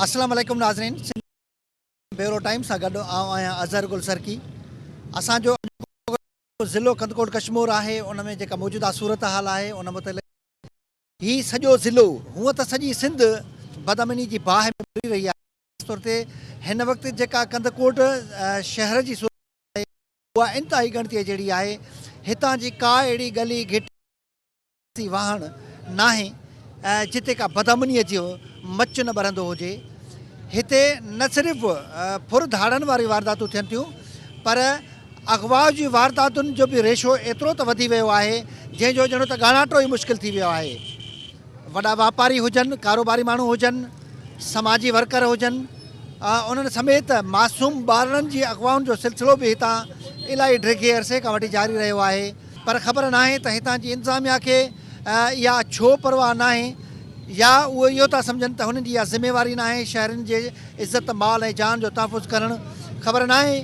السلام عليڪم ناظرين سنڌ بيورو ٽائيم سان گڏ آئون آهيان اظهر گل سرڪي. اسان جو اڄوڪو ضلعو ڪنڌڪوٽ ڪشمور آهي ان ۾ جيڪا موجوده صورتحال آهي ان متعلق هي سڄو ضلعو هونء ته سڄي سنڌ بدامني جي باهه ۾ ٻري رهي آهي خاص طور تي هن وقت جيڪا ڪنڌڪوٽ شهر جي صورتحال آهي اها انتهائي ڳڻتيء جهڙي آهي هتان جي ڪا اهڙي ڳلي گهٽي سي واهڻ ناهي جتي ڪا بدامنيء جو مچ نه ٻرندو هجي. هتي نه صرف ڦر ڌاڙن واريون وارداتون ٿين ٿيون پر اغوا جي وارداتن جو به ريشو ايترو ته وڌي ويو آهي جنهن جو ڄڻو ته ڳاڻاٽو ئي مشڪل ٿي ويو آهي. وڏا واپاري هجن، ڪاروباري ماڻهو هجن، سماجي ورڪر هجن انهن سميت معصوم ٻارڙن جي اغوائن جو سلسلو به هتان الائي ڊگهي عرصي کان وٺي جاري رهيو آهي. پر خبر ناهي ته هتان جي انتظاميا کي اها ڇو پرواهه ناهي يا اهي اهو ٿا سمجهن ته هنن جي اها ذميواري ناهي شهرين جي عزت مال ۽ جان جو تحفظ ڪرڻ خبر ناهي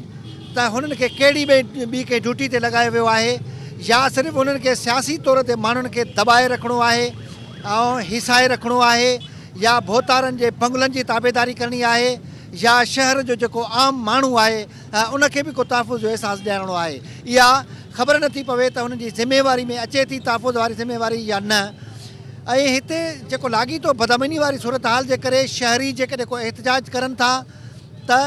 ته هنن کي ڪهڙي ٻي ڪنهن ڊيوٽي تي لڳايو ويو آهي يا صرف هنن کي سياسي طور تي ماڻهن کي دٻائي رکڻو آهي ۽ هيسائي رکڻو آهي يا ڀوتارن جي بنگلن جي تابعداري ڪرڻي آهي يا شهر جو جيڪو عام ماڻهو آهي ان کي به ڪو تحفظ جو احساس ڏيارڻو آهي اها خبر نٿي پوي ته هنن جي ذميواري ۾ اچي ٿي تحفظ واري ذميواري يا نه ۽ هتي جيڪو لاڳيتو بدامني واري صورتحال جي ڪري شهري جيڪڏهن ڪو احتجاج ڪرن ٿا ته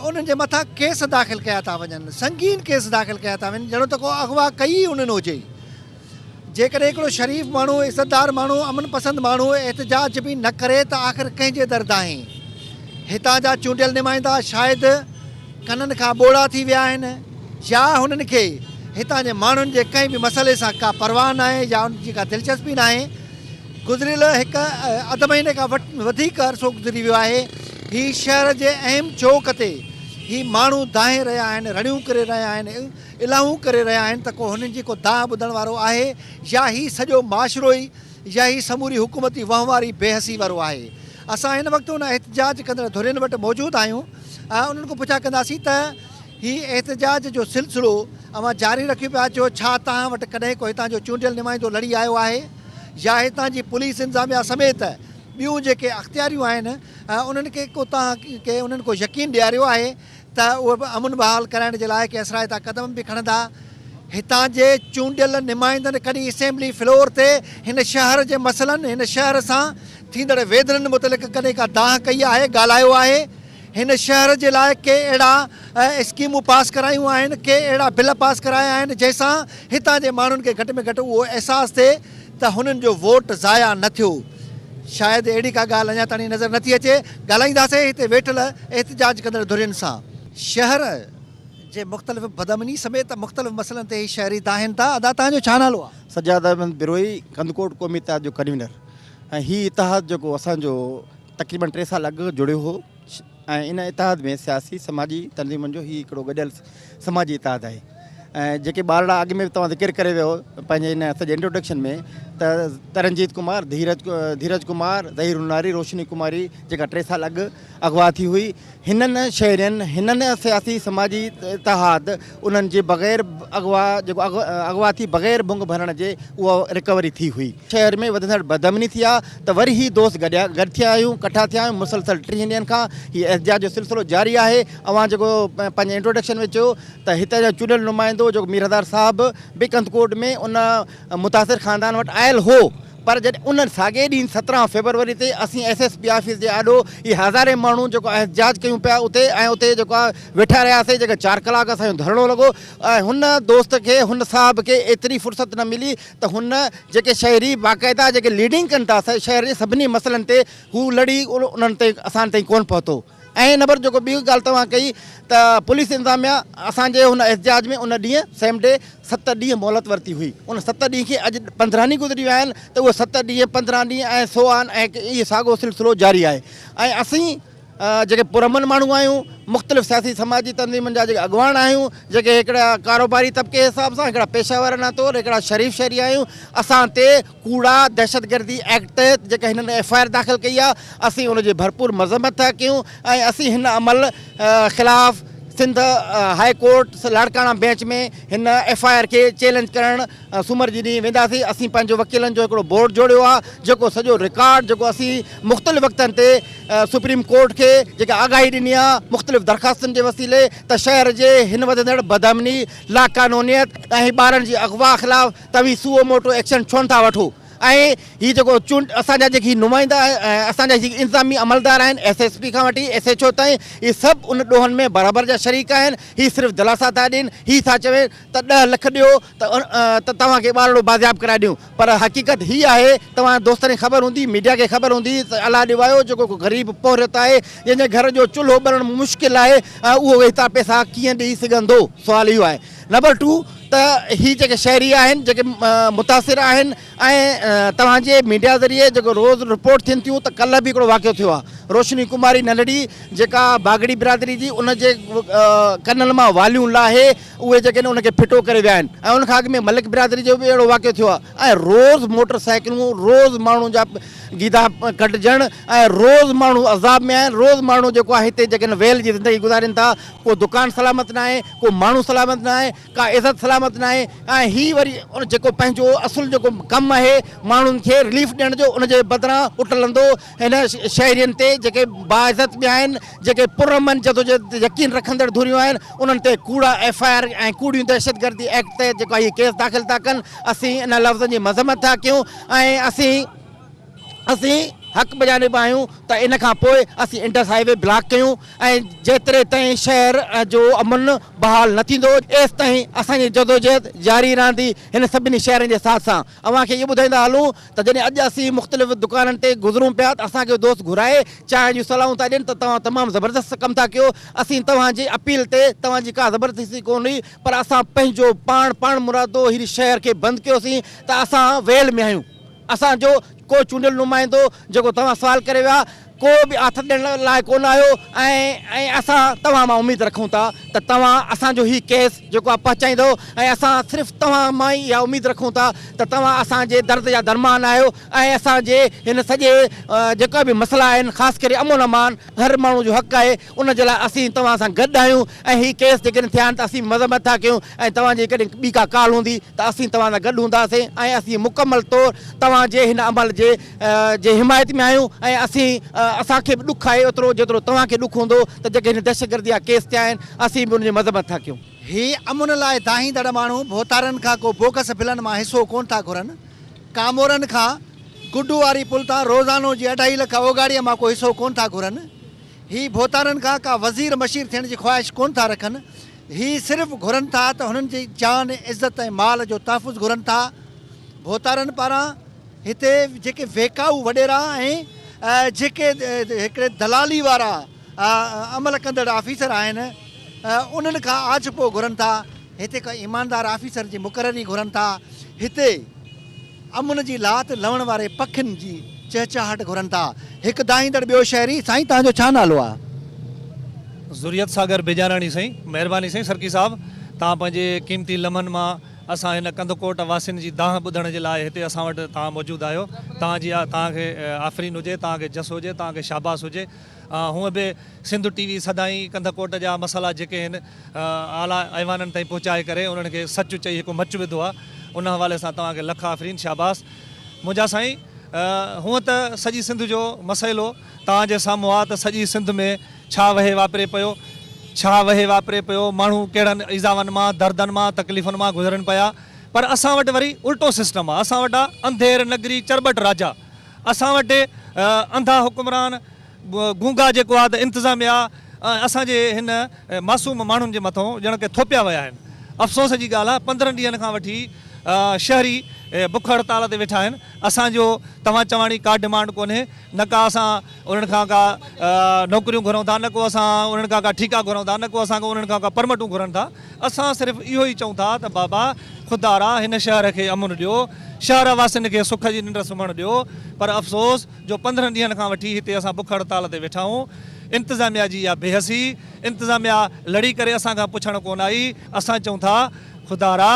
انهن جي مٿان ڪيس داخل ڪيا ٿا وڃن سنگين ڪيس داخل ڪيا ٿا وڃن ڄڻو ته ڪو اغوا ڪئي ئي انهن هجي. جيڪڏهن هڪڙو شريف ماڻهو، عزتدار ماڻهو، امن پسند ماڻهو احتجاج به نه ڪري ته آخر ڪنهن جي در دانهين؟ هتان جا چونڊيل نمائندا شايد ڪنن کان ٻوڙا ٿي ويا آهن يا هنن کي هتان جي ماڻهن جي ڪنهن به مسئلي سان ڪا پرواهه ناهي يا انهن جي ڪا دلچسپي ناهي. گذريل هڪ اڌ مهيني کان وڌيڪ عرصو گذري ويو آهي، هي شهر جي اهم چوڪ تي هي ماڻهو دانهين رهيا آهن، رڙيون ڪري رهيا آهن، الاهون ڪري رهيا آهن ته ڪو هنن جي ڪو دانهن ٻڌڻ وارو آهي يا هي سڄو معاشرو ئي يا هي سموري حڪومتي وهنوار ئي بي حسي وارو آهي. اسان هن وقت ان احتجاج ڪندڙ ڌرين وٽ موجود آهيون ۽ انهن کان پڇا ڪنداسين ته هي احتجاج جو سلسلو اوهان جاري رکيو پيا اچو ڇا توهان وٽ ڪڏهن ڪو هتان جو چونڊيل نمائندو لڙي آيو آهي يا هتان جي پوليس انتظاميا سميت ٻيون جيڪي اختياريون آهن انهن کي ڪو توهان کي انهن ڪو يقين ڏياريو آهي ته اهي به امن بحال ڪرائڻ جي لاء ڪي اثرائتا قدم به کڻندا. هتان جي چونڊيل نمائندن ڪڏهن اسيمبلي فلور تي هن شهر جي مسئلن، هن شهر سان ٿيندڙ ويڌنن متعلق ڪڏهن ڪا دانهن ڪئي آهي، ڳالهايو آهي؟ هن شهر جي لاء ڪي اهڙا اسڪيمون پاس ڪرايون آهن، ڪي اهڙا بل پاس ڪرايا آهن، جنهن سان هتان جي ماڻهن کي گهٽ ۾ گهٽ اهو احساس ٿئي ته هنن جو ووٽ ضايع نه ٿيو. شايد اهڙي ڪا ڳالهه اڃا تائين نظر نٿي اچي. ڳالهائينداسين هتي ويٺل احتجاج ڪندڙ ڌرين سان. شهر جي مختلف بدامني سميت مختلف مسئلن تي هي شهري دانهين ٿا. ادا توهان جو ڇا نالو آهي؟ سجاد احمد بروهي، ڪنڌڪوٽ قومي اتحاد جو ڪنوينر ۽ هي اتحاد جيڪو اسان جو تقريبن ٽي سال اڳ جڙيو هو ۽ ان اتحاد ۾ سياسي سماجي تنظيمن جو هي هڪڙو گڏيل سماجي اتحاد آهي ۽ جيڪي ٻارڙا اڳ ۾ به توهان ذڪر ڪري ويو پنهنجي ان سڄي انٽروڊڪشن ۾ ته ترنجيت ڪمار ڌيرج ڌيرج ڪمار ظهير ناري روشني ڪماري جيڪا ٽي سال اڳ اغوا ٿي هئي هنن شهرين هنن سياسي سماجي اتحاد انهن جي بغير اغوا جيڪو اغوا ٿي بغير ڀنگ ڀرڻ جي اها رڪوري ٿي هئي. شهر ۾ وڌندڙ بدامني ٿي آ ته وري هي دوست گڏيا گڏ ٿيا آهيون ڪٺا ٿيا آهيون مسلسل ٽيهن ڏينهن کان هي احتجاج جو سلسلو جاري آهي اوهان جيڪو پنهنجي انٽروڊڪشن ۾ چيو ته هتان جو چونڊيل نمائندو جيڪو مير هزار صاحب به ڪنڌڪوٽ ۾ ان متاثر خاندان وٽ آيل هو پر جڏهن ان ساڳئي ڏينهن 17 فيبروري تي اسين ايس ايس پي آفيس جي آڏو هي هزارين ماڻهو جيڪو احتجاج ڪيون پيا اتي ۽ اتي جيڪو آهي ويٺا رهياسين جيڪا چار ڪلاڪ اسان جو ڌرڻو لڳو ۽ هن دوست کي هن صاحب کي ايتري فرصت نه ملي ته هن جيڪي شهري باقاعده جيڪي ليڊنگ ڪن ٿا شهر جي سڀني مسئلن تي هو لڙي انهن تائين اسان تائين ڪونه پهتو ۽ نمبر جيڪو ٻي ڳالهه توهان ڪئي ته پوليس انتظاميا اسان جي هن احتجاج ۾ ان ڏينهن سيم ڊي ست ڏينهن مهلت ورتي هئي ان ست ڏينهن کي اڄ 15 ڏينهن گذري ويا آهن ته اهي ست ڏينهن 15 ڏينهن ۽ سو آن ۽ اهي ساڳو سلسلو جاري آهي ۽ اسين جيڪي پرامن ماڻهو آهيون، مختلف سياسي سماجي تنظيمن جا جيڪي اڳواڻ آهيون، جيڪي هڪڙا ڪاروباري طبقي حساب سان، هڪڙا پيشه ورانه طور، هڪڙا شريف شهري آهيون، اسان تي ڪوڙا دهشتگردي ايڪٽ تحت جيڪا هنن ايف I R داخل ڪئي آهي، اسين ان جي ڀرپور مذمت ٿا ڪيون ۽ اسين هن عمل خلاف Sindh high court Larkana bench ۾ هن ايف I R کي چئلينج ڪرڻ سومر جي ڏينهن وينداسين. اسين پنهنجو وڪيلن جو هڪڙو بورڊ جوڙيو آهي جيڪو سڄو رڪارڊ جيڪو اسين مختلف وقتن تي سپريم ڪورٽ کي جيڪا آگاهي ڏني آهي مختلف درخواستن جي وسيلي ته شهر جي هن وڌندڙ بدامني، لاقانونيت ۽ ٻارن جي اغوا خلاف توهين سوئو موٽو ايڪشن ڇو نٿا وٺو ۽ هي جيڪو چونڊ اسان جا جيڪي نمائندا ۽ اسان جا جيڪي انتظامي عملدار آهن ايس ايس پي کان وٺي ايس ايڇ او تائين هي سڀ ان ڏوهن ۾ برابر جا شريڪ آهن هي صرف دلاسا ٿا ڏين هي ٿا چوين ته ڏهه لک ڏيو ته توهان کي ٻارڙو بازياب ڪرائي ڏيون پر حقيقت هي آهي توهان دوستن کي خبر هوندي ميڊيا کي خبر هوندي ته الله ڏيوايو جيڪو هڪ غريب پورهيت آهي جنهن جي گهر جو چلهو ٻرڻ مشڪل آهي اهو ايترا پئسا ڪيئن ڏئي سگهندو سوال اهو آهي نمبر ٽو ته هي جيڪي شهري آهن جيڪي متاثر آهن ۽ توهان جي ميڊيا ذريعي جيڪو روز رپورٽ ٿين ٿيون ته ڪلهه به هڪڙو واقعو ٿيو آهي روشني ڪماري ننڍڙي جيڪا باگڙي برادري جي ان جي ڪنن مان واليون لاهي اهي جيڪي آهن ان کي ڦٽو ڪري ويا آهن ۽ ان کان اڳ ۾ ملڪ برادري جو به اهڙو واقعو ٿيو آهي ۽ روز موٽر سائيڪلون روز ماڻهن جا گيدا ڪٽجڻ ۽ روز ماڻهو عذاب ۾ آهن روز ماڻهو جيڪو آهي هتي جيڪي آهن ويل جي زندگي گذارين ٿا ڪو دڪان سلامت ناهي ڪو ماڻهو سلامت ناهي ڪا عزت سلامت ناهي ۽ هي وري ان جيڪو پنهنجو اصل جيڪو ڪم آهي ماڻهن کي رليف ڏيڻ جو ان جي بدران اٽلندو هن شهرين تي جيڪي باعزت به آهن جيڪي پرامن جدوجهد يقين رکندڙ ڌريون آهن انهن تي ڪوڙا ايف I R ۽ ڪوڙيون دهشتگردي ايڪٽ تحت جيڪو هي ڪيس داخل ٿا ڪن اسين ان لفظن جي مذمت ٿا ڪيون ۽ اسين اسين حق بجانب آهيون ته ان کان پوء اسين انڊس هاء وي بلاڪ ڪيون ۽ جيتري تائين شهر جو امن بحال نه ٿيندو ايستائين اسان جي جدوجهد جاري رهندي هن سڀني شهرين جي ساٿ سان اوهان کي اهو ٻڌائيندا هلون ته جڏهن اڄ اسين مختلف دڪانن تي گذرون پيا ته اسان کي دوست گهرائي چانهه جون صلاحون ٿا ڏين ته توهان تمام زبردست ڪم ٿا ڪيو اسين توهان جي اپيل تي توهان جي ڪا زبردستي ڪونه هئي پر اسان پنهنجو پاڻ پاڻمرادو هن شهر کي بند ڪيوسين ته اسان ويل ۾ آهيون اسان جو ڪو چونڊيل نمائندو جيڪو توهان سوال ڪري ويا ڪو به آٿت ڏيڻ لاء ڪونه آيو ۽ ۽ اسان توهان مان اميد رکون ٿا ته توهان اسان جو هي ڪيس جيڪو آهي پهچائيندؤ ۽ اسان صرف توهان مان ئي اها اميد رکون ٿا ته توهان اسان جي درد جا درمان آهيو ۽ اسان جي هن سڄي جيڪا به مسئلا آهن خاص ڪري امن امان هر ماڻهو جو حق آهي ان جي لاء اسين توهان سان گڏ آهيون ۽ هي ڪيس جيڪڏهن ٿيا آهن ته اسين مذمت ٿا ڪيون ۽ توهان جي ڪڏهن ٻي ڪا ڪال هوندي ته اسين توهان سان گڏ هونداسين ۽ اسين مڪمل طور توهان جي هن عمل جي جي حمايت ۾ آهيون ۽ اسين اسان کي به ڏک آهي اوترو جيترو توهان کي ڏک هوندو ته جيڪي هن دهشتگردي جا ڪيس ٿيا آهن اسين به ان جي مذمت ٿا ڪيون. هي امن لاء دانهيندڙ ماڻهو ڀوتارن کان ڪو بوگس بلن مان حصو ڪونه ٿا گهرن، ڪامورن کان گڊو واري پل تان روزانو جي اڍائي لک اوڳاڙيء مان ڪو حصو ڪونه ٿا گهرن، هي ڀوتارن کان ڪا وزير مشير ٿيڻ جي خواهش ڪونه ٿا رکن، هي صرف گهرن ٿا ته هنن جي جان، عزت ۽ مال جو تحفظ گهرن ٿا. ڀوتارن پاران هتي جيڪي ويڪائو وڏيرا ۽ جيڪي هڪڙي دلالي وارا عمل ڪندڙ آفيسر آهن، انهن کان آجپو گهرن ٿا، هتي ڪا ايماندار آفيسر جي مقرري گهرن ٿا، هتي. امن جي لات لوڻ واري پکين جي چهچهاٽ گهرن ٿا. هڪ دانهيندڙ ٻيو شهري، سائين توهان جو ڇا نالو آ؟ ذريت ساگر بيجاراڻي سائين مهرباني سائين سرڪي صاحب توهان پنهنجي قيمتي لمحن مان اسان هن ڪنڌڪوٽ واسين جي دانهن ٻڌڻ جي لاء هتي اسان وٽ توهان موجود آهيو توهان جي توهان کي آفرين هجي توهان کي جس هجي توهان کي شاباس هجي هونء به سنڌ ٽي وي سدائين ڪنڌڪوٽ جا مسئلا جيڪي آهن اعليٰ ايوانن تائين پهچائي ڪري انهن کي سچ چئي هڪ مچ وڌو آهي ان حوالي سان توهان کي لک آفرين شاباس منهنجا سائين هونء ته سڄي سنڌ جو مسئلو توهان جي سامهون آهي ته سڄي سنڌ ۾ ڇا وهي واپري پيو ڇا وهي واپري پيو ماڻهو ڪهڙن ايذاون مان دردن مان تڪليفن مان گذرن پيا پر اسان وٽ وري الٽو سسٽم آهي اسان وٽ آهي انڌير نگري چرٻٽ راجا اسان وٽ انڌا حڪمران گونگا جيڪو آهي ته انتظاميا اسان جي هن معصوم ماڻهن جي مٿون ڄڻ ڪي ٿوپيا ويا آهن. افسوس جي ڳالهه آهي 15 ڏينهن کان وٺي شهري بک هڙتال تي ويٺا آهن. اسان جو توهان چواڻي ڪا ڊمانڊ ڪونهي نه ڪا اسان انهن کان ڪا نوڪريون گهرون ٿا نه ڪو اسان انهن کان ڪا ٺيڪا گهرون ٿا نه ڪو اسان انهن کان ڪا پرمٽون گهرن ٿا اسان صرف اهو ئي چئون ٿا ته بابا خدارا هن شهر کي امن ڏيو شهر واسين کي سک جي ننڊ سمهڻ ڏيو پر افسوس جو 15 ڏينهن کان وٺي هتي اسان بک هڙتال تي ويٺا آهيون، انتظاميا جي اها بيحسي، انتظاميا لڙي ڪري اسان کان پڇڻ ڪونه آئي، اسان چئون ٿا خدارا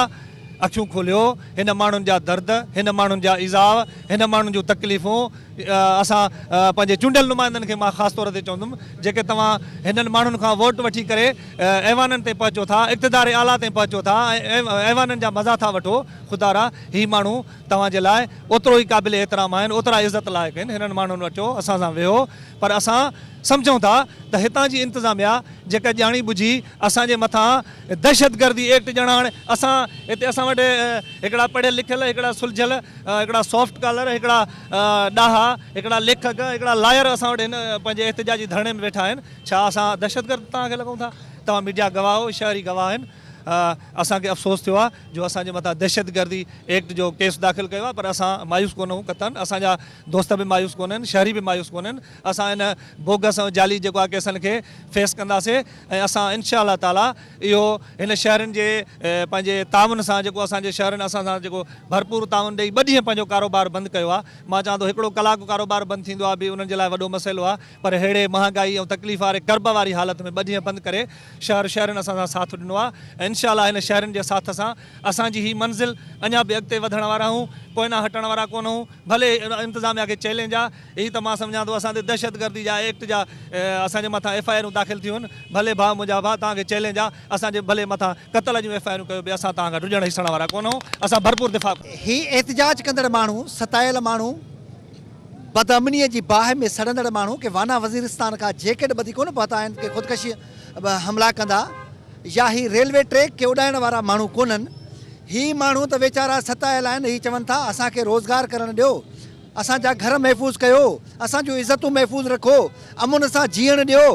اکيون کوليو، هن ماڻهن جا درد، هن ماڻهن جا ايذاء، هن ماڻهن جون تڪليفون اسان پنهنجي چونڊيل نمائندن کي مان خاص طور تي چوندم جيڪي توهان هنن ماڻهن کان ووٽ وٺي ڪري ايوانن تائين پهچو ٿا، اقتدار اعليٰ تائين پهچو ٿا ۽ ايوانن جا مزا ٿا وٺو، خدارا هي ماڻهو توهان جي لاء اوترو ئي قابل احترام آهن، اوترا عزت لائق آهن، هنن ماڻهن وٽ اچو، اسان سان ويهو پر اسان سمجهون ٿا ته هتان جي انتظاميا جيڪا ڄاڻي ٻجهي اسان جي مٿان دهشتگردي ايڪٽ ڄڻ هاڻي اسان هتي اسان وٽ هڪڙا پڙهيل لکيل هڪڙا سلجهيل هڪڙا سافٽ ڪالر هڪڙا ڏاها هڪڙا ليکڪ هڪڙا لائر اسان وٽ هن پنهنجي احتجاجي ڌرڻي ۾ ويٺا آهن ڇا اسان دهشتگرد توهان کي لڳون ٿا توهان ميڊيا گواهه آهيو شهري گواهه آهن اسان کي افسوس ٿيو آهي جو اسان جي مٿان دهشتگردي ايڪٽ جو ڪيس داخل ڪيو آهي پر اسان مايوس ڪونه آهيون قطعن اسان جا دوست به مايوس ڪونهن شهري به مايوس ڪونهن اسان ان بوگس ۽ جعلي جيڪو آهي ڪيسن کي فيس ڪنداسي ۽ اسان انشاء الله تعالي اهو هن شهرين جي پنهنجي تعاون سان جيڪو اسان جي شهرين اسان سان جيڪو ڀرپور تعاون ڏئي ٻه ڏينهن پنهنجو ڪاروبار بند ڪيو آهي مان چوان ٿو هڪڙو ڪلاڪ ڪاروبار بند ٿيندو آهي به انهن جي لاء وڏو مسئلو آهي پر ههڙي مهانگائي ۽ تڪليف واري ڪرب واري حالت ۾ ٻه ڏينهن بند ڪري شهر شهرين اسان سان ساٿ ڏنو آهي ۽ انشاء الله هن شهرين جي ساٿ سان اسان جي هي منزل اڃا به اڳتي وڌڻ وارا آهيون پوئنا هٽڻ وارا ڪونه آهيون ڀلي انتظاميا کي چئلينج آ هي ته مان سمجهان ٿو اسان تي دهشتگردي جا ايڪٽ جا اسان جي مٿان ايف I آرون داخل ٿيون آهن ڀلي ڀاء منهنجا ڀاء توهان کي چئلينج آ اسان جي ڀلي مٿان قتل جون ايف I آرون ڪيو به اسان توهان کان ڊڄڻ هيسڻ وارا ڪونه آهيون اسان ڀرپور دفاع هي احتجاج ڪندڙ ماڻهو ستايل ماڻهو بدامنيء جي باهه ۾ سڙندڙ ماڻهو ڪي وانا وزيرستان کان جيڪيٽ ٻڌي ڪونه پهتا آهن ڪي خودڪشي حملا ڪندا يا هي ريلوي ٽريڪ کي اڏائڻ وارا ماڻهو ڪونهن هي ماڻهو ته ويچارا ستايل آهن، هي چون ٿا اسان کي روزگار ڪرڻ ڏيو، اسان جا گهر محفوظ ڪيو، اسان جون عزتون محفوظ رکو، امن سان جيئڻ ڏيو.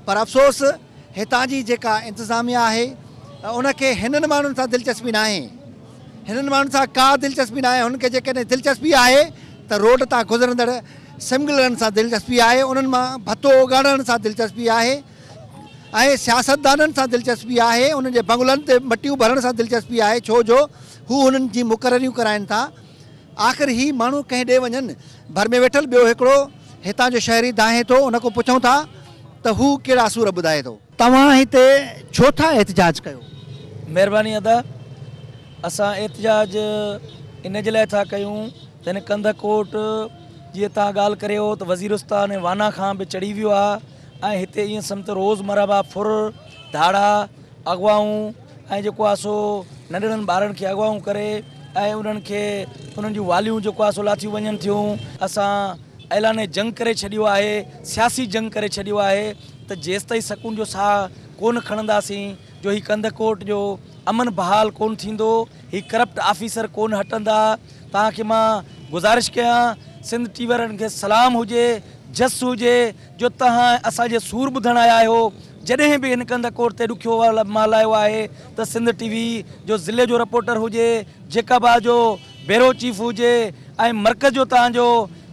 پر افسوس هتان جي جيڪا انتظاميا آهي ان کي هنن ماڻهن سان دلچسپي ناهي، هنن ماڻهن سان ڪا دلچسپي ناهي، هنن کي جيڪڏهن دلچسپي آهي ته روڊ تان گذرندڙ سمگلرن سان دلچسپي آهي، انهن مان ڀتو اوڳاڙڻ سان دلچسپي آهي. ۽ سياستدانن سان دلچسپي آهي، انهن جي بنگلن تي مٽيون ڀرڻ سان دلچسپي آهي ڇو جو هو هنن جي مقرريون ڪرائين ٿا. آخر هي ماڻهو ڪنهن ڏي وڃن؟ ڀر ۾ ويٺل ٻيو هڪڙو هتان جو شهري دانهين ٿو، ان کان پڇون ٿا ته هو ڪهڙا سور ٻڌائي ٿو. توهان هتي ڇو ٿا احتجاج ڪيو؟ مهرباني ادا، اسان احتجاج ان جي لاء ٿا ڪيون ته هن ڪنڌڪوٽ جيئن توهان ڳالهه ڪريو ته وزيرستان ۽ وانا کان به چڙهي ويو آهي، ۽ هتي ائين سمجهه ته روز مرحبا ڦر، ڌاڙا، اغوائون ۽ جيڪو آهي سو ننڍڙن ٻارن کي اغوائون ڪري ۽ انهن کي انهن جون واليون جيڪو آهي سو لاٿيون وڃن ٿيون. اسان اعلان جنگ ڪري ڇڏيو آهي، سياسي جنگ ڪري ڇڏيو آهي ته جيستائين سڪون جو ساهه ڪونه کڻنداسين جو هي ڪنڌڪوٽ جو امن بحال ڪونه ٿيندو، هي ڪرپٽ آفيسر ڪونه هٽندا. توهان کي مان گذارش ڪيان سنڌ ٽي وارن کي سلام هجي، جس هجي. جو توهان اسان جي سور ٻڌڻ آيا آهيو، جڏهن به هن ڪنڌڪوٽ تي ڏکيو مهل آيو آهي ته سنڌ ٽي وي جو ضلعي جو رپورٽر هجي، جيڪب آباد جو بيرو چيف هجي ۽ مرڪز جو توهان جو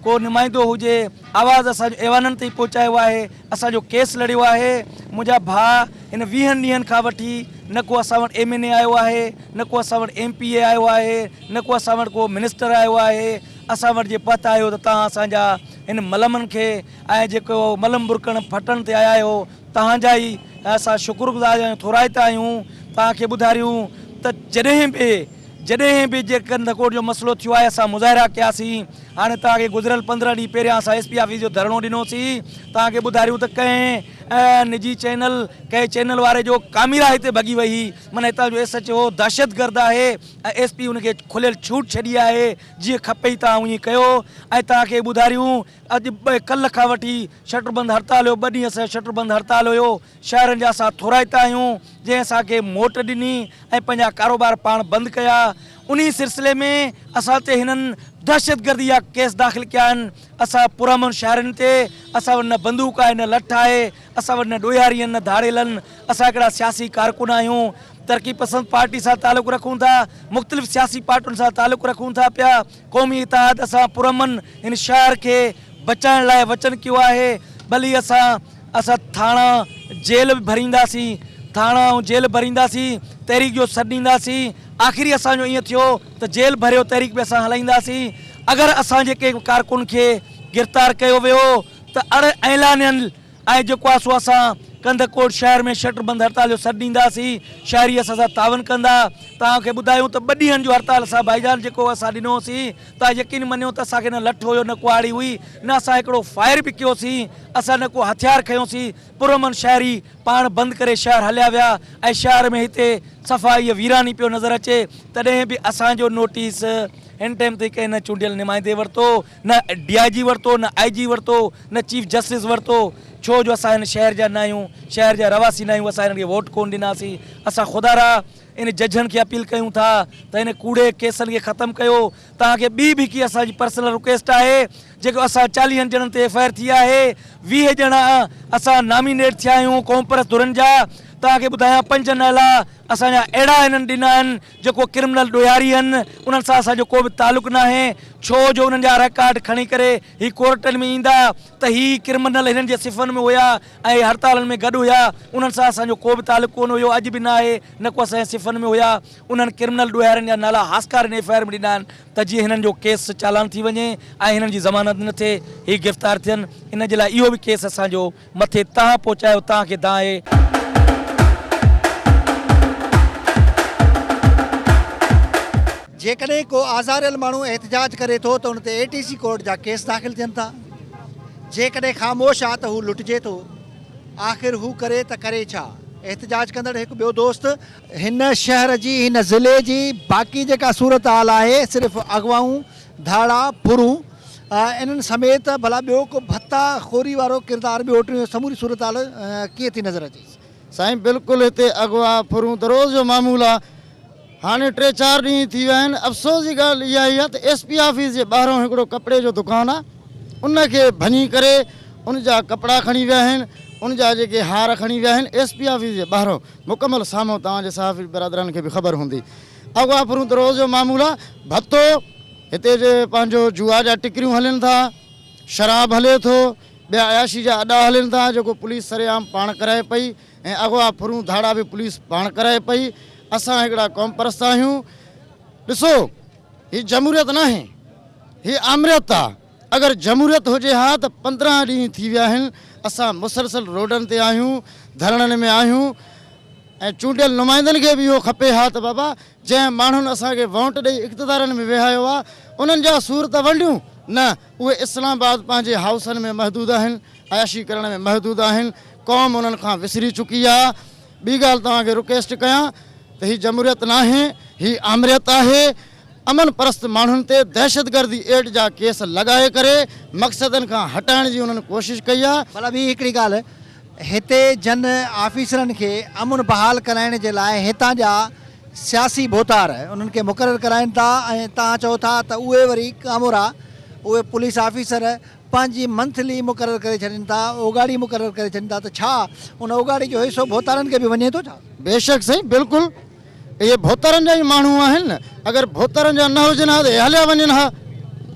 ڪو نمائندو هجي آواز اسان جو ايوانن تائين پهچايو آهي، اسان جو ڪيس لڙيو آهي، منهنجا ڀاء هن ويهن ڏينهن کان وٺي نه ڪو اسان وٽ ايم اين اي آيو آهي، نه ڪو اسان وٽ ايم پي اي آيو آهي، نه ڪو اسان وٽ ڪو منسٽر آيو آهي، اسان وٽ جي پهتا آهيو ته توهان اسان جا هن ملمن کي ۽ جيڪو ملم ٻرڪڻ ڦٽڻ تي آيا آهيو توهان جا ئي اسان شڪر گذار آهيون ٿورائتا آهيون توهان کي ٻڌاريون ته جڏهن به جڏهن به جي ڪنڌڪوٽ جو مسئلو ٿيو آهي اسان مظاهرا ڪياسين هاڻي توهان کي گذريل 15 ڏينهن پهريان اسان ايس پي آفيس جو ڌرڻو ڏنوسين توهان کي ٻڌاريون ته ڪنهن نجي چينل ڪنهن چينل واري جو ڪاميرا هتي ڀڳي وئي هئي معنيٰ هتان جو ايس ايڇ او دهشتگرد آهي ۽ ايس پي ان کي کليل ڇوٽ ڇڏي آهي جيئن کپئي توهان ائين ڪيو ۽ توهان کي ٻڌاريون اڄ ٻه ڪلهه کان وٺي شٽر بند هڙتال هيو ٻه ڏينهن اسان جو شٽر بند هڙتال هيو شهرن جا اسان ٿورائتا آهيون جنهن اسان کي موٽ ڏني ۽ پنهنجا ڪاروبار پاڻ بند ڪيا انهي سلسلي ۾ اسان تي هنن دهشتگردي جا ڪيس داخل ڪيا آهن اسان پرامن شهرين تي اسان وٽ نه بندوق آهي نه لٺ آهي اسان وٽ نه ڏوهاري آهن نه ڌاڙيل آهن اسان هڪڙا سياسي ڪارڪن آهيون ترقي پسند پارٽي سان تعلق رکون ٿا، مختلف سياسي پارٽين سان تعلق رکون ٿا پيا، قومي اتحاد اسان پرامن هن شهر کي بچائڻ لاء وچن ڪيو آهي، ڀلي اسان اسان ٿاڻا جيل به ڀرينداسين، ٿاڻا ۽ جيل ڀرينداسين، تحريڪ جو سڏ ڏينداسين، آخري اسان جو ائين ٿيو ته جيل ڀريو تحريڪ به اسان هلائينداسين، اگر اسان جي ڪنهن ڪارڪن کي گرفتار ڪيو ويو ته اڻ اعلانيل ۽ جيڪو آهي سو اسان ڪنڌڪوٽ شهر ۾ شٽر بند هڙتال جو سڏ ڏينداسين، شهري اسان سان تعاون ڪندا. توهان کي ٻڌايون ته ٻه ڏينهن جو هڙتال اسان ڀائيجان جيڪو اسان ڏنو هوسين، توهان يقين مڃيو ته اسان کي نه لٺ هيو نه ڪهاڙي هئي، نه اسان هڪڙو فائر به ڪيوسين، اسان نه ڪو هٿيار کنيوسين، پرامن شهري پاڻ بند ڪري شهر هليا ويا ۽ شهر ۾ هتي صفا هيء ويراني پيو نظر اچي، تڏهن به اسان جو نوٽيس هن ٽائيم تائين ڪنهن نه چونڊيل نمائندي ورتو، نه ڊي I جي ورتو، نه آء جي ورتو، نه چيف جسٽس ورتو، ڇو جو اسان هن شهر جا نه آهيون، شهر جا رهواسي نه آهيون، اسان هنن کي ووٽ ڪونه ڏناسين، اسان خدارا ان ججن کي اپيل ڪيون ٿا ته هن ڪوڙي ڪيسن کي ختم ڪيو، توهان کي ٻي به هڪي اسان جي پرسنل رڪويسٽ آهي جيڪو اسان چاليهن ڄڻن تي ايف I R ٿي آهي 20 ڄڻا اسان نامينيٽ ٿيا آهيون قومپرست ڌرين جا توهان کي ٻڌايان پنج نالا اسان جا اهڙا هنن ڏنا آهن جيڪو ڪرمنل ڏوهاري آهن انهن سان اسان جو ڪو به تعلق ناهي ڇو جو انهن جا رڪارڊ کڻي ڪري هي ڪورٽن ۾ ايندا ته هي ڪرمنل هنن جي صفن ۾ هيا ۽ هڙتالن ۾ گڏ هيا انهن سان اسان جو ڪو به تعلق ڪونه هيو اڄ به ناهي نه ڪو اسان جي صفن ۾ هيا انهن ڪرمنل ڏوهارين جا نالا هاسڪار هن ايف I R ۾ ڏنا آهن ته جيئن هنن جو ڪيس چالان ٿي وڃي ۽ هنن جي ضمانت نه ٿئي هي گرفتار ٿين ان جي لاء اهو به ڪيس اسان جو مٿي تهان پهچايو تهان کي دانهن آهي. جيڪڏهن ڪو آزاريل ماڻهو احتجاج ڪري ٿو ته ان تي اي ٽي سي ڪورٽ جا ڪيس داخل ٿين ٿا، جيڪڏهن خاموش آ ته هو لٽجي ٿو، آخر هو ڪري ته ڪري ڇا؟ احتجاج ڪندڙ هڪ ٻيو دوست. هن شهر جي هن ضلعي جي باقي جيڪا صورتحال آهي صرف اغوائون، ڌاڙا، ڦرون انهن سميت ڀلا ٻيو ڪو ڀتا خوري وارو ڪردار ٻيو ٽيون سموري صورتحال ڪيئن ٿي نظر اچي؟ سائين بلڪل هتي اغوا ڦرون ته روز جو معمول آ هاڻي ٽي چار ڏينهن ٿي ويا آهن افسوس جي ڳالهه اها ئي آ ته ايس پي آفيس جي ٻاهران هڪڙو ڪپڙي جو دڪان آ ان کي ڀڃي ڪري ان جا ڪپڙا کڻي ويا آهن ان جا جيڪي هار کڻي ويا آهن ايس پي آفيس جي ٻاهران مڪمل سامهون توهان جي صحافي برادران کي به خبر هوندي. اغوا ڦرون ته روز جو معمول آ. ڀتو هتي جي پنهنجو جوا جا ٽڪريون هلين ٿا، شراب هلي ٿو، ٻيا عياشي جا اڏا هلين ٿا جيڪو پوليس سرعام پاڻ ڪرائي پئي ۽ اغوا ڦرون ڌاڙا به پوليس پاڻ ڪرائي پئي. اسان هڪڙا قومپرست آهيون. ڏسو هي جمهوريت ناهي هي آمريت آ. اگر جمهوريت هجي ها ته 15 ڏينهن ٿي ويا آهن اسان مسلسل روڊن تي آهيون ڌرڻن ۾ آهيون ۽ چونڊيل نمائندن کي به اهو کپي ها ته بابا جنهن ماڻهن اسان کي وونٽ ڏئي اقتدارن ۾ ويهايو آهي انهن جا سور ته ونڊيون نه اهي اسلام آباد پنهنجي هائوسن ۾ محدود آهن عياشي ڪرڻ ۾ محدود آهن قوم انهن کان وسري چڪي آهي ٻي ڳالهه توهان کي رڪويسٽ ڪيان ته هي جمهوريت ناهي هي آمريت آهي امن پرست ماڻهن تي دهشتگردي ايٽ جا ڪيس لڳائي ڪري مقصدن کان هٽائڻ جي انهن ڪوشش ڪئي آهي. ڀلا ٻي هڪڙي ڳالهه هتي جن آفيسرن کي امن بحال ڪرائڻ جي لاء هتان جا سياسي ڀوتار انهن کي مقرر ڪرائين ٿا ۽ توهان چئو ٿا ته اهي وري ڪامورا اهي پوليس آفيسر پنهنجي منٿلي مقرر ڪري ڇڏين ٿا اوڳاڙي مقرر ڪري ڇڏين ٿا ته ڇا ان اوڳاڙي جو حصو ڀوتارن کي به وڃي ٿو ڇا؟ بيشڪ سائين بلڪل اهي ڀوتارن جا ئي ماڻهو آهن نه، اگر ڀوتارن جا نه هجن ها ته اهي هليا وڃن ها.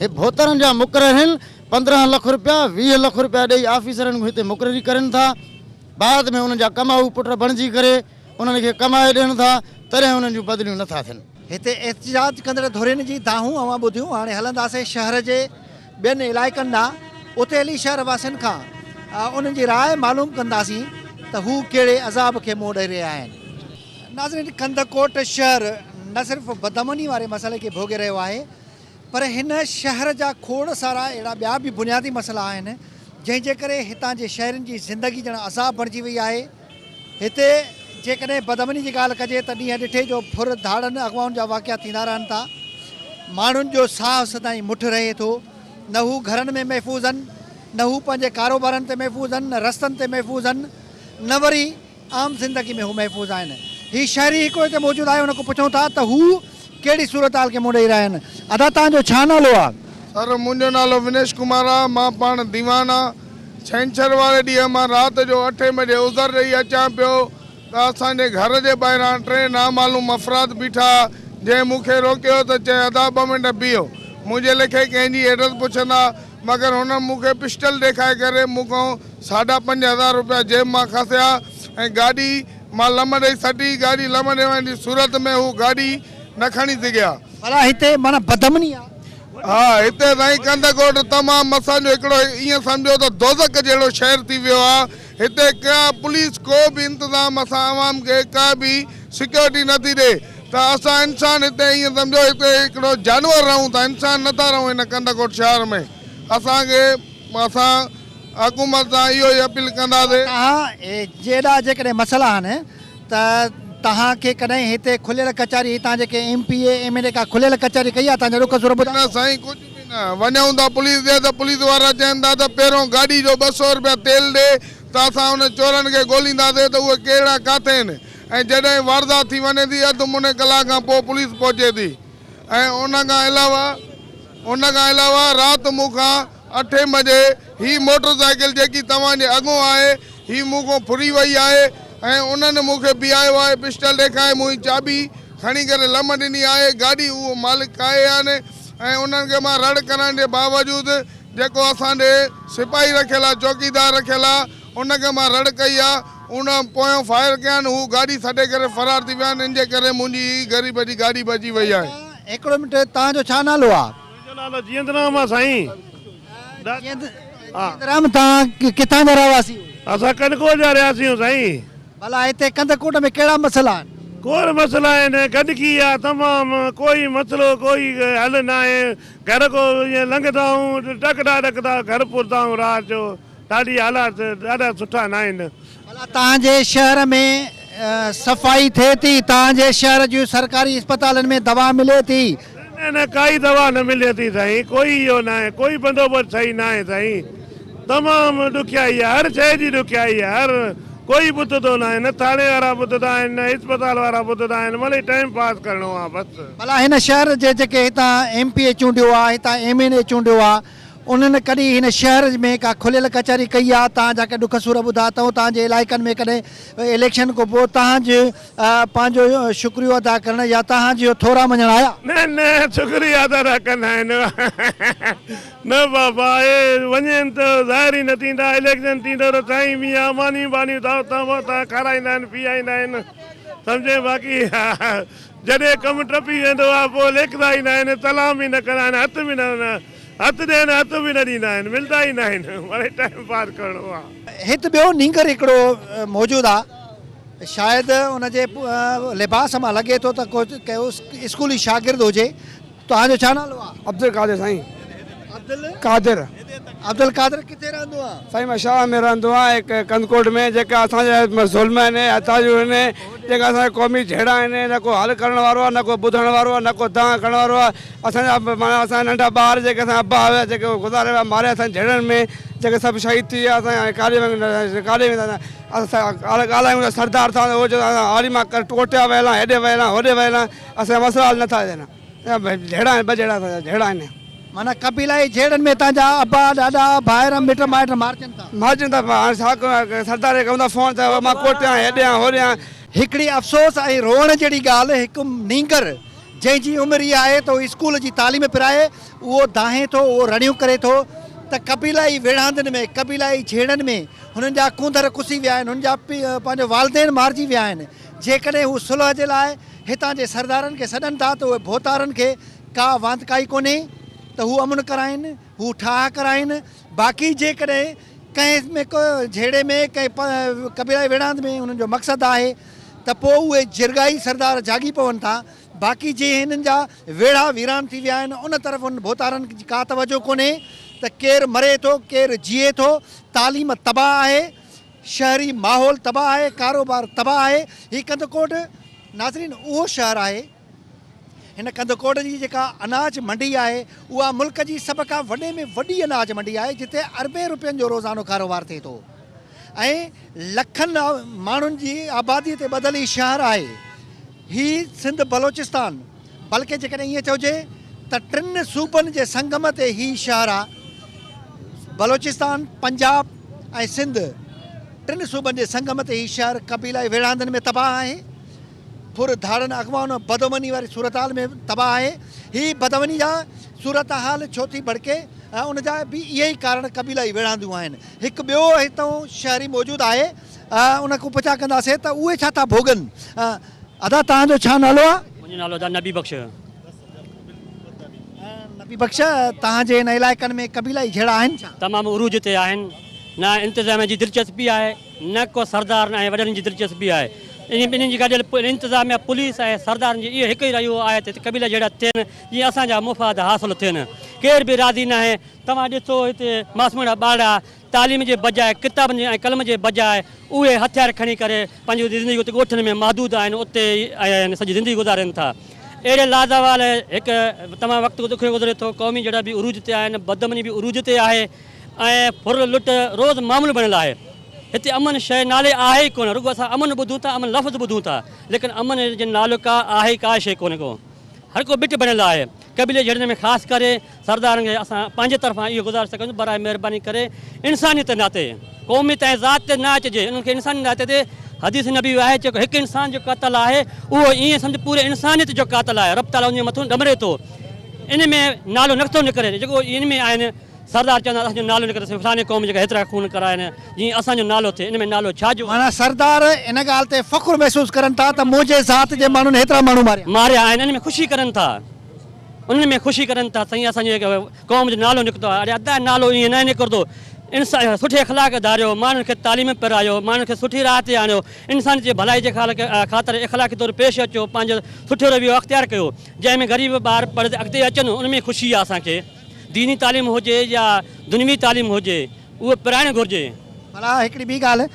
هي ڀوتارن جا مقرر آهن، 15 لک رپيا، 20 لک رپيا ڏئي آفيسرن کي هتي مقرري ڪرين ٿا، بعد ۾ انهن جا ڪمائو پٽ بڻجي ڪري انهن کي ڪمائي ڏين ٿا، تڏهن انهن جون بدليون نه ٿا ٿين. هتي احتجاج ڪندڙ ڌرين جي دانهون اوهان ٻڌيون، هاڻي هلنداسين شهر جي ٻين علائقن ڏانهن، اتي هلي شهر واسين کان انهن جي راء معلوم ڪنداسين ته هو ڪهڙي عذاب کي منهن ڏئي رهيا آهن. ناظرين ڪنڌڪوٽ شهر نه صرف بدامني واري مسئلي کي ڀوڳي رهيو آهي پر هن شهر جا کوڙ سارا اهڙا ٻيا به بنيادي مسئلا آهن جنهن جي ڪري هتان جي شهرين جي زندگي ڄڻ عذاب بڻجي وئي آهي هتي جيڪڏهن بدامني جي ڳالهه ڪجي ته ڏينهن ڏٺي جو ڦر ڌاڙن اغوائن جا واقعا ٿيندا رهن ٿا ماڻهن جو ساهه سدائين مٺ رهي ٿو نه هو گهرن ۾ محفوظ آهن نه هو پنهنجي ڪاروبارن تي محفوظ آهن نه رستن تي محفوظ آهن نه وري عام زندگي ۾ هو محفوظ آهن. هي شهري هڪ هتي موجود آهي ان کان پڇون ٿا ته هو ڪهڙي صورتحال کي منهن ڏئي رهيا آهن. ادا توهان جو ڇا نالو آهي؟ سر منهنجو نالو ونيش ڪمار آ مان پاڻ ديوان آ ڇنڇر واري ڏينهن مان رات جو اٺين بجي عذر ڏئي اچان پيو ته اسان جي گهر جي ٻاهران ٽي نامعلوم افراد بيٺا جنهن مون کي روڪيو ته چئي ادا ٻه منٽ بيهو منهنجي ليکي ڪنهن جي ايڊرس پڇندا مگر هنن مون کي پسٽل ڏيکائي ڪري مون کان ساڍا 5000 روپيا جيب مان کسيا ۽ گاڏي مان لم ڏئي سٽي، گاڏي لم ڏيڻ جي صورت ۾ هو گاڏي نه کڻي سگهيا. ڀلا هتي معنيٰ بدامني آ. ها هتي سائين ڪنڌڪوٽ تمام اسان جو هڪڙو ائين سمجهو ته دوزخ جهڙو شهر ٿي ويو آ. هتي ڪا پوليس ڪو به انتظام اسان عوام کي ڪا به سيڪيورٽي نه ٿي ڏي ته اسان انسان هتي ائين سمجهو هتي هڪڙو جانور رهون ٿا انسان نه ٿا رهون هن ڪنڌڪوٽ شهر ۾ اسان کي اسان حڪومت سان اهو ئي اپيل ڪنداسي. توهان جيڏا جيڪڏهن مسئلا آهن ته توهان کي ڪڏهن هتي کليل ڪچهري هتان جيڪي M P A M N A ڪا کليل ڪچهري ڪئي آهي توهان جا ڏک سور ٻڌا؟ نه سائين ڪجهه به نه وڃون ٿا پوليس ڏي ته پوليس وارا چون ٿا ته پهريون گاڏي جو 200 رپيا تيل ڏي ته اسان ان چورن کي ڳولينداسي ته اهي ڪهڙا ڪاٿي آهن ۽ جڏهن واردات ٿي وڃي ٿي اڌ مني ڪلاڪ کان پوء پوليس پهچي ٿي ۽ ان کان علاوه ان کان علاوه رات مون کان اٺين بجي هي موٽر سائيڪل جيڪي توهان جي اڳون آهي هي مون کان ڦري وئي آهي ۽ انهن مون کي بيهايو آهي پسٽل ڏيکائي منهنجي چاٻي کڻي ڪري لم ڏني آهي گاڏي اهو مالڪ ڪاهي آهن ۽ انهن کي مان رڙ ڪرڻ جي باوجود جيڪو اسان ڏي سپاهي رکيل آهي چوڪيدار رکيل آهي ان کي مان رڙ ڪئي آهي ان پويان فائر ڪيا آهن هو گاڏي ڇڏي ڪري فرار ٿي ويا آهن ان جي ڪري منهنجي هي غريب جي گاڏي بچي وئي آهي. هڪڙو منٽ توهان جو ڇا نالو آهي؟ منهنجو نالو جيئند رام آ سائين. جيئند رام توهان ڪٿان جا رهواسي آهيو؟ اسان ڪنڌڪوٽ جا رهواسي آهيون سائين. ڀلا هتي ڪنڌڪوٽ ۾ ڪهڙا مسئلا آهن؟ کوڙ مسئلا آهن گندگي آ تمام ڪوئي مسئلو ڪوئي حل ناهي گهر کو ائين لنگهندا آهيون ڏڪندا ڏڪندا گهر پهتا آهيون رات جو ڏاڍي حالات ڏاڍا سٺا ناهن. ڀلا توهان جي شهر ۾ صفائي ٿئي ٿي؟ توهان جي شهر جون سرڪاري اسپتالن ۾ دوا ملي ٿي؟ نه نه ڪائي دوا نه ملي ٿي سائين ڪوئي اهو ناهي ڪوئي بندوبست صحيح ناهي سائين تمام ڏکيائي آهي هر شيء جي ڏکيائي آهي هر ڪوئي ٻڌندو ناهي نه ٿاڻي وارا ٻڌندا آهن نه اسپتال وارا ٻڌندا آهن مڙئي ٽائيم پاس ڪرڻو آهي بس. ڀلا هن شهر جي جيڪي هتان ايم پي اي چونڊيو آهي هتان ايم اين اي چونڊيو آهي انهن ڪڏهن هن شهر ۾ ڪا کليل ڪچهري ڪئي آ؟ توهان جا ڪي ڏک سور ٻڌا اٿئون؟ توهان جي علائقن ۾ ڪڏهن اليڪشن کان پوء توهان جي پنهنجو شڪريو ادا ڪرڻ يا توهان جو ٿورا مڃڻ آيا؟ نه نه شڪريو ادا نه ڪندا آهن نه بابا اهي وڃن ته ظاهر ئي نه ٿيندا اليڪشن ٿيندو ته سائين ميان مانيون ٻانيون دعوتان واوتان کارائيندا آهن پيئائيندا آهن سمجهين باقي جڏهن ڪم ٽپي ويندو آهي پوء ليکندا ئي نه آهن سلام به نه ڪندا آهن هٿ به نه هٿ ڏين هٿ به نه ڏيندا آهن ملدا ئي نه آهن وري ٽائيم پاس ڪرڻو آ. هت ٻيو نينگر هڪڙو موجود آ شايد ان جي لباس مان لڳي ٿو ته ڪو اسڪولي شاگرد هجي توهان جو ڇا نالو آ؟ عبدالقادر سائين. عبدالقادر. عبدالقادر ڪٿي رهندو آ؟ سائين مان شاهه ۾ رهندو آهيان هڪ ڪنڌڪوٽ ۾ جيڪا اسان جا ظلم آهن اٿاجون آهن جيڪا اسان جا قومي جهيڙا آهن نه ڪو حل ڪرڻ وارو آهي نه ڪو ٻڌڻ وارو آهي نه ڪو دانهن ڪرڻ وارو آهي اسان جا معنيٰ اسان جا ننڍا ٻار جيڪي اسان جا ابا هيا جيڪي گذاري ويا ماريا اسان جي جهيڙن ۾ جيڪي سڀ شهيد ٿي ويا اسان جا ڪاڏي ڪاڏي ويندا اسان ڳالهايون ته سردار سان هو چوندا آڙي مان ڪوٽيا ويل آهن هيڏي ويل آهن هوڏي ويل آهن اسان جا مسئلا حل نٿا ٿين جهيڙا آهن ٻه جهيڙا اسان جا جهيڙا آهن. معنيٰ قبيلائي جهيڙن ۾ تنهنجا ابا ڏاڏا ڀائر مٽ مائٽ مارجن ٿا. مارجن ٿا هاڻي ڇا ڪيون سردار کي ڪيون ٿا فون ته مان ڪوٽيا آهيان هيڏي آهيان هوڏي آهيان. هڪڙي افسوس ۽ روئڻ جهڙي ڳالهه هڪ نينگر جنهن جي عمر اها آهي ته هو اسڪول جي تعليم پرائي، اهو دانهين ٿو، اهو رڙيون ڪري ٿو ته قبيلائي ويڙهاندن ۾، قبيلائي جهيڙن ۾ هنن جا ڪونڌر ڪسي ويا آهن، هن جا پنهنجو والدين مارجي ويا آهن، جيڪڏهن هو صلح جي لاء هتان جي سردارن کي سڏن ٿا ته اهي ڀوتارن کي ڪا واندڪائي ڪونهي ته هو امن ڪرائين، هو ٺاهه ڪرائين، باقي جيڪڏهن ڪنهن ۾ ڪو جهيڙي ۾ ڪنهن قبيلائي ويڙهاند ۾ انهن جو مقصد آهي ته پوء اهي جرڳائي سردار جاڳي پون ٿا، باقي جي هنن جا ويڙها ويران ٿي ويا آهن ان طرف انهن ڀوتارن جي ڪا توجه ڪونهي ته ڪير مري ٿو ڪير جيئي ٿو، تعليم تباهه آهي، شهري ماحول تباهه آهي، ڪاروبار تباهه آهي، هي ڪنڌڪوٽ ناظرين اهو شهر آهي هن ڪنڌڪوٽ جي جيڪا اناج منڊي آهي اها ملڪ جي سڀ کان وڏي ۾ وڏي اناج منڊي آهي جتي اربين روپين جو روزانو ڪاروبار ٿئي ٿو ۽ لکن ماڻهن جي آبادي تي ٻڌل هي شهر آهي. هي سنڌ بلوچستان بلڪه جيڪڏهن ائين چئجي ته ٽن صوبن جي سنگم تي هي شهر آهي. بلوچستان، پنجاب ۽ سنڌ ٽن صوبن جي سنگم تي هي شهر قبيلائي ويڙهاندن ۾ تباهه آهي. ڦر، ڌاڙن، اغوائن ۽ بدامني واري صورتحال ۾ تباهه آهي. هي بدامني جا صورتحال ڇو ٿي ڀڙڪي ۽ ان جا به اهي ئي ڪارڻ قبيلائي ويڙهانديون آهن. هڪ ٻيو هتئون شهري موجود آهي ان کان پڇا ڪنداسين ته اهي ڇا ٿا ڀوڳن. ادا توهان جو ڇا نالو آهي؟ منهنجو نالو ادا نبي بخش. نبي بخش توهان جي هن علائقن ۾ قبيلائي جهيڙا آهن ڇا؟ تمام عروج تي آهن. نه انتظاميا جي دلچسپي آهي نه ڪو سردارن ۽ وڏن جي دلچسپي آهي. انهن ٻنهي جي گڏيل انتظاميا، پوليس ۽ سردارن جي اهو هڪ ئي رويو آهي ته هتي قبيلا جهيڙا ٿين جيئن اسان جا مفاد حاصل ٿين. ڪير به راضي ناهي. توهان ڏسو هتي معصومڙا ٻارڙا تعليم جي بجاء ڪتابن ۽ قلم جي بجاء اهي هٿيار کڻي ڪري پنهنجي زندگي اتي ڳوٺن ۾ محدود آهن اتي ئي سڄي زندگي گذارين ٿا. اهڙي لازوال هڪ تمام وقت ڏکيو گذري ٿو. قومي جهيڙا به عروج تي آهن، بدامني به عروج تي آهي. ۽ ڦر لٽ روز معمول بڻيل آهي. هتي امن شيء نالي آهي ئي ڪونه، رڳو اسان امن ٻڌون ٿا، امن لفظ ٻڌون ٿا، ليڪن امن جي نالو ڪا آهي ئي ڪا شيء ڪونهي ڪو. هر ڪو ٻٽ بڻيل آهي. قبيلي جهيڙن ۾ خاص ڪري سردارن کي اسان پنهنجي طرفان اهو گذارش ٿا ڪيون ته براء مهرباني ڪري انسانيت جي ناتي قوميت ۽ ذات تي نه اچجي، انهن کي انسانيت ناتي تي حديث نبوي آهي جيڪو هڪ انسان جو قتل آهي اهو ائين سمجهه پوري انسانيت جو قاتل آهي، رب تعاليٰ ان جي مٿون ڏمري ٿو. ان ۾ نالو نٿو نڪري جيڪو ان ۾ آهن. سردار چوندا اسان جو نالو نڪري سي فلاني قوم جيڪا هيترا خون ڪرايا آهن جيئن اسان جو نالو ٿئي ان ۾ نالو ڇا جو. معنيٰ سردار ان ڳالهه تي فخر محسوس ڪرن ٿا ته منهنجي ذات جي ماڻهن هيترا ماڻهو ماريا. ماريا آهن ان ۾ خوشي ڪرن ٿا انهن ۾ خوشي ڪرن ٿا سائين اسان جي قوم جو نالو نڪتو آهي اڙي ادا نالو ائين ناهي نڪرندو انسان سٺي اخلاق ڌاريو ماڻهن کي تعليم پرايو ماڻهن کي سٺي راهه تي آڻيو انسانيت جي ڀلائي جي خاطر اخلاقي طور پيش اچو پنهنجو سٺو رويو اختيار ڪيو جنهن ۾ غريب ٻار پڙهي اڳتي اچن ان ۾ خوشي آهي اسان کي. ديني تعليم هجي يا دنيوي تعليم هجي اهو پرائڻ گهرجي. ڀلا هڪڙي ٻي ڳالهه،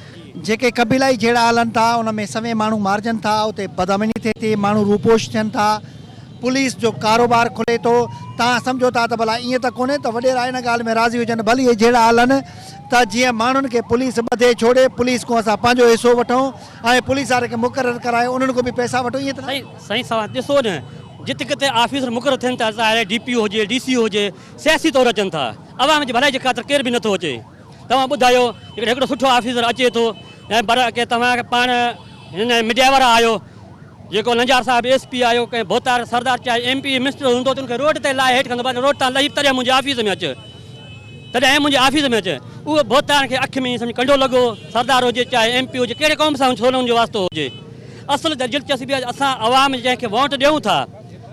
جيڪي قبيلائي جهيڙا هلن ٿا ان ۾ سوين ماڻهو مارجن ٿا، اتي بدامني ٿئي ٿي، ماڻهو روپوش ٿين ٿا، پوليس جو ڪاروبار کلي ٿو، توهان سمجهو ٿا ته ڀلا ائين ته ڪونهي ته وڏيرا ان ڳالهه ۾ راضي هجن ڀلي اهي جهيڙا هلن ته جيئن ماڻهن کي پوليس ٻڌي ڇوڙي، پوليس کان اسان پنهنجو حصو وٺون ۽ پوليس وارن کي مقرر ڪرائي انهن کان به پئسا وٺون ائين ته ناهي. سائين سوال ڏسو نه جت ڪٿي آفيسر مقرر ٿين ٿا ظاهر آهي ڊي پي او هجي ڊي سي او هجي سياسي طور اچن ٿا عوام جي ڀلائي جي خاطر ڪير به نٿو اچي توهان ٻڌايو جيڪڏهن هڪڙو سٺو آفيسر اچي ٿو ۽ بر ڪي توهان پاڻ هن ميڊيا وارا آهيو جيڪو لنجار صاحب ايس پي آيو ڪنهن ڀوتار سردار چاهي ايم پي منسٽر هوندو ته ان کي روڊ تي لاهي هيٺ ڪندو پر روڊ تان لهي تڏهن منهنجي آفيس ۾ اچ تڏهن منهنجي آفيس ۾ اچ اهو ڀوتارن کي اک ۾ سمجهه ڪنڊو لڳو سردار هجي چاهي ايم پي هجي ڪهڙي قوم سان ڇو نه ان جو واسطو هجي اصل دلچسپي آهي اسان عوام جنهن کي ووٽ ڏيون ٿا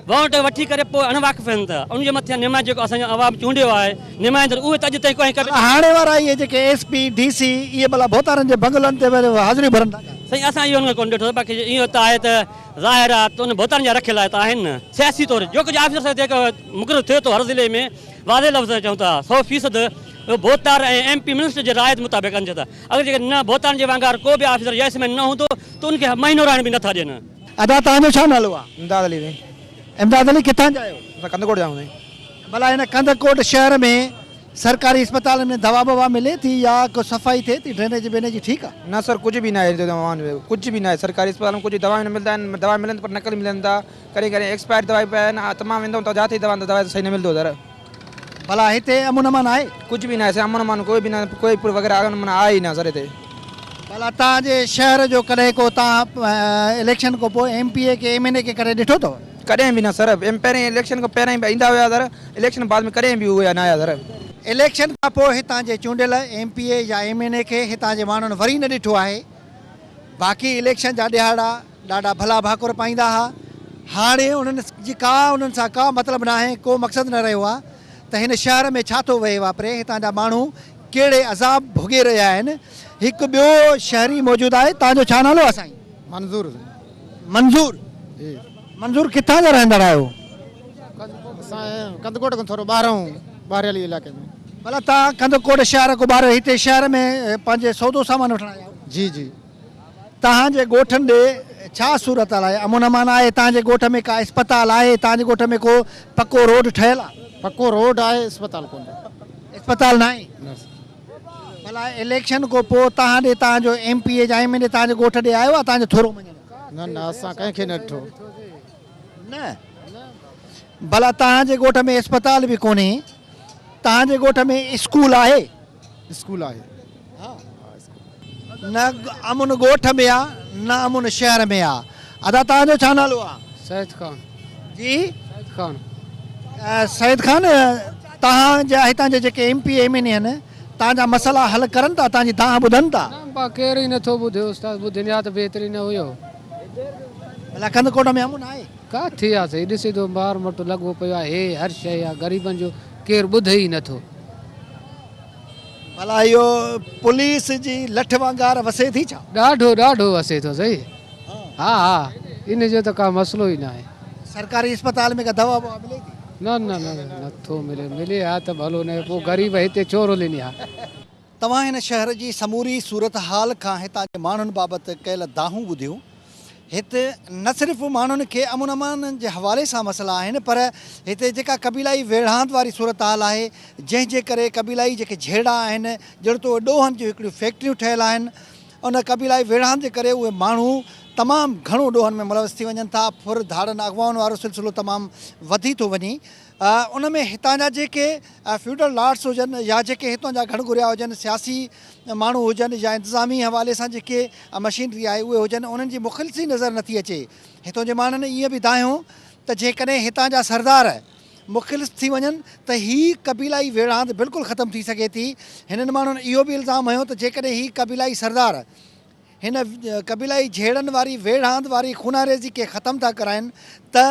ووٽ وٺي ڪري پوء اڻ واقف آهن ته ان جي مٿيان نمائندو جيڪو اسان جو عوام چونڊيو آهي نمائندو اهي ته اڄ تائين ڪنهن ڪبي هاڻي وارا اهي جيڪي ايس پي ڊي سي اهي ڀلا ڀوتارن جي بنگلن تي حاضريون ڀرن ٿا ڇا؟ سائين اسان اهو ان کي ڪونه ڏٺو باقي اهو ته آهي ته ظاهر آهي ته ان ڀوتارن جا رکيل ته آهن نه سياسي طور جو ڪجهه آفيسر جيڪو مقرر ٿئي ٿو هر ضلعي ۾ واضح لفظ چئون ٿا 100% اهو ڀوتار ۽ ايم پي منسٽر جي رعايت مطابق ڪن ٿا اگر جيڪڏهن نه ڀوتارن جي وانگار ڪو به آفيسر يا ايس مين نه هوندو ته ان کي مهينو رهڻ به نه ٿا ڏين. ادا توهان جو ڇا نالو آ؟ امداد علي سائين. امداد علي ڪٿان جا آهيو؟ اسان ڪنڌڪوٽ جا آهيون سائين. ڀلا هن ڪنڌڪوٽ شهر ۾ سرڪاري اسپتالن ۾ دوا ٻوا ملي ٿي يا ڪو صفائي ٿئي ٿي ڊرينيج بينيج ٺيڪ آ؟ نه سر ڪجهه به ناهي ڪجهه به ناهي سرڪاري اسپتالن ۾ ڪجهه دوائون نه ملدا آهن دوا ملن پر نقلي ملن ٿا ڪڏهن ڪڏهن ايڪسپائر دوا پيا آهن تمام ويندو ته جاٿي دوا دوا صحيح نه ملدو سر. ڀلا هتي امن امان آهي؟ ڪجهه به ناهي سائين امن امان ڪوئي به نه ڪوئي پر وغيره امن امان آهي ئي نه سر هتي. ڀلا توهان جي شهر جو ڪڏهن ڪو توهان اليڪشن کان پوء ايم پي اي ڪي ايم اين اي کي ڪڏهن ڏٺو اٿو؟ ڪڏهن به نه سر ايم پهرين اليڪشن کان پهرين به ايندا هيا سر اليڪشن بعد ۾ ڪڏهن به اهي نه آيا سر. اليڪشن کان پوء هتان جي چونڊيل ايم پي اي يا ايم اين اي کي هتان جي ماڻهن وري نه ڏٺو آهي باقي اليڪشن جا ڏهاڙا ڏاڍا ڀلا ڀاڪر پائيندا ها، هاڻي انهن جي ڪا انهن سان ڪا مطلب ناهي، ڪو مقصد نه رهيو آ ته هن شهر ۾ ڇا ٿو وهي واپري، هتان جا ماڻهو ڪهڙي عذاب ڀوڳي رهيا آهن. هڪ ٻيو شهري موجود آهي، توهان جو ڇا نالو آ سائين؟ منظور سائين. منظور، جي. منظور ڪٿان جا رهندڙ آهيو؟ اسان ڪنڌڪوٽ کان ٿورو ٻاهرئون ٻاهريلي علائقي ۾. ڀلا توهان ڪنڌڪوٽ شهر کان ٻاهر هتي شهر ۾ پنهنجي سودو سامان وٺڻ آيا آهيو؟ جي جي. توهان جي ڳوٺن ڏي ڇا صورتحال آهي؟ امن امان آهي؟ توهان جي ڳوٺ ۾ ڪا اسپتال آهي؟ توهان جي ڳوٺ ۾ ڪو پڪو روڊ ٺهيل آهي؟ پڪو روڊ آهي اسپتال ڪونهي. اسپتال ناهي؟ نه سر. ڀلا اليڪشن کان پوء توهان ڏي توهان جو ايم پي اي يا ايم اين اي توهان جي ڳوٺ ڏي آيو آهي توهان جو ٿورو مڃڻ؟ نه نه اسان ڪنهن کي نه ڏٺو. نه. ڀلا توهان جي ڳوٺ ۾ اسپتال به ڪونهي توهان جي ڳوٺ ۾ اسڪول آهي؟ اسڪول آهي. ها نه امن ڳوٺ ۾ آ نه امن شهر ۾ آ. ادا توهان جو ڇا نالو آ؟ سيد خان. جي. سيد خان. سيد خان توهان جا هتان جا جيڪي ايم پي ايم اين اي آهن توهان جا مسئلا حل ڪرن ٿا توهان جي دانهن ٻڌن ٿا؟ نه با ڪير ئي نٿو ٻڌي استاد ٻڌن ها ته بهتري نه هيو. ڀلا ڪنڌڪوٽ ۾ امن آهي؟ ڪاٿي آ سائين ڏسي ٿو مار مٽ لڳو پيو آ هي هر شئي آ غريبن جو ڪير ٻڌي ئي نٿو. ڀلا اهو پوليس جي لٺ وانگار وسي ٿي ڇا؟ ڏاڍو ڏاڍو وسي ٿو سائين. ها ها ان جو ته ڪا مسئلو ئي ناهي. سرڪاري اسپتال ۾ ڪا دوا ٻوا ملي ٿي؟ نه نه نه نٿو ملي ملي ها ته ڀلو نه پوء غريب هتي ڇو رلين ها. توهان هن شهر جي سموري صورتحال کان هتان جي ماڻهن بابت ڪيل دانهون ٻڌيون. هت نه صرف ماڻهن کي امن امان جي حوالي سان مسئلا آهن پر هتي جيڪا قبيلائي ويڙهاند واري صورتحال آهي جنهن جي ڪري قبيلائي جيڪي جهيڙا آهن ڄڻ ته اهي ڏوهن جون هڪڙيون فيڪٽريون ٺهيل آهن ان قبيلائي ويڙهاند جي ڪري اهي ماڻهو تمام گهڻو ڏوهن ۾ ملوث ٿي وڃن ٿا ڦر ڌاڙن اغوائن وارو سلسلو تمام وڌي ٿو وڃي ان ۾ هتان جا جيڪي فيوڊل لارڊس هجن يا جيڪي هتان جا گهڻگهريا هجن، سياسي ماڻهو هجن يا انتظامي حوالي سان جيڪي مشينري آهي اهي هجن انهن جي مخلصي نظر نٿي اچي. هتان جي ماڻهن ائين به دانهيو ته جيڪڏهن هتان جا سردار مخلص ٿي وڃن ته هي قبيلائي ويڙهاند بلڪل ختم ٿي سگهي ٿي. هنن ماڻهن اهو به الزام هنيو ته جيڪڏهن هي قبيلائي سردار هن قبيلائي جهيڙن واري ويڙهاند واري خوناريزي کي ختم ٿا ڪرائين ته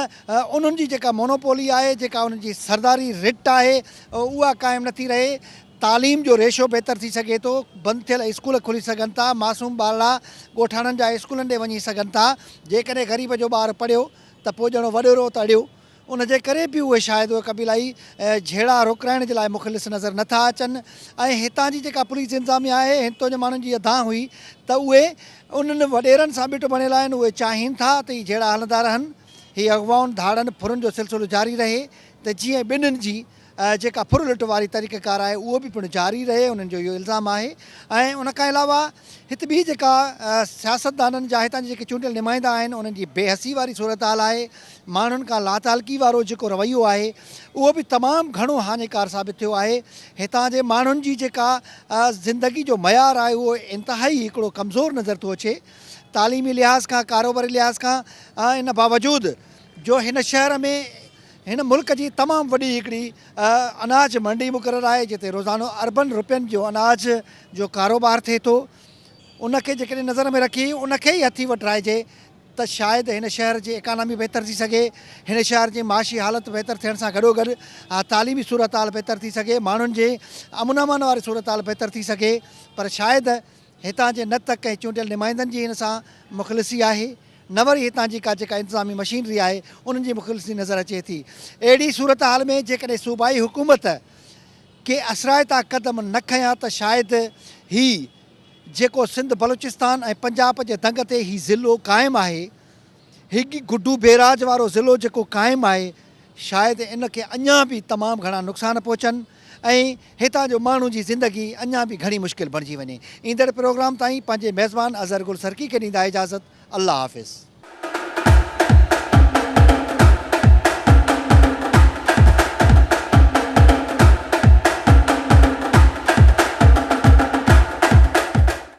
انهن جي جيڪا مونوپولي آهي جيڪا انهن جي سرداري رٽ آهي اها قائم نٿي رهي تعليم جو ريشو بهتر ٿي سگهي ٿو بند ٿيل اسڪول کلي سگهن ٿا معصوم ٻارڙا ڳوٺاڻن جا اسڪولن ڏي وڃي سگهن ٿا جيڪڏهن غريب جو ٻار پڙهيو ته پوء ڄڻو وڏيرو ته اڙيو ان جي ڪري به اهي شايد اهي قبيلائي جهيڙا روڪرائڻ جي لاء مخلص نظر نه ٿا اچن ۽ هتان جي جيڪا پوليس انتظاميا آهي هتان جي ماڻهن جي اها دانهن هئي ته اهي انهن وڏيرن سان ٻٽ بڻيل آهن اهي چاهين ٿا ته هي جهيڙا هلندا رهن هي اغوائن ڌاڙن ڦرن جو سلسلو جاري رهي ته جيئن ٻنهين جي جيڪا ڦر لٽ واري طريقه ڪار آهي اهو به پڻ جاري رهي انهن جو اهو الزام آهي ۽ ان کان علاوه هت ٻي جيڪا سياستدانن جا هتان جا جيڪي چونڊيل نمائندا آهن انهن جي بي حسي واري صورتحال آهي ماڻهن کان لاتعلقي وارو جيڪو رويو آهي اهو به تمام گهڻو هاڃيڪار ثابت ٿيو آهي هتان جي ماڻهن جي جيڪا زندگي جو معيار آهي اهو انتهائي هڪڙو ڪمزور نظر ٿو اچي تعليمي لحاظ کان ڪاروباري لحاظ کان ان باوجود جو هن شهر ۾ هن ملڪ جي تمام وڏي هڪڙي اناج منڊي مقرر آهي جتي روزانو اربن روپين جو اناج جو ڪاروبار ٿئي ٿو ان کي جيڪڏهن نظر ۾ رکي ان کي ئي هٿي وٺرائجي ته شايد هن شهر جي اڪانامي بهتر ٿي سگهي هن شهر جي معاشي حالت بهتر ٿيڻ سان گڏوگڏ تعليمي صورتحال بهتر ٿي سگهي ماڻهن جي امن امان واري صورتحال بهتر ٿي سگهي پر شايد هتان جي نه ته ڪنهن چونڊيل نمائندن جي هن سان مخلصي آهي نه وري هتان جي ڪا جيڪا انتظامي مشينري آهي انهن جي مخلصي نظر اچي ٿي. اهڙي صورتحال ۾ جيڪڏهن صوبائي حڪومت ڪي اثرائتا قدم نه کنيا ته شايد هي جيڪو سنڌ بلوچستان ۽ پنجاب جي دنگ تي هي ضلعو قائم آهي هي گڊو بيراج وارو ضلعو جيڪو قائم آهي شايد ان کي اڃا به تمام گهڻا نقصان پهچن ۽ هتان جو ماڻهو جي زندگي اڃا به گهڻي مشڪل بڻجي وڃي. ايندڙ پروگرام تائين پنهنجي ميزبان اظهر گل سرڪي کي ڏيندا اجازت. الله حافظ.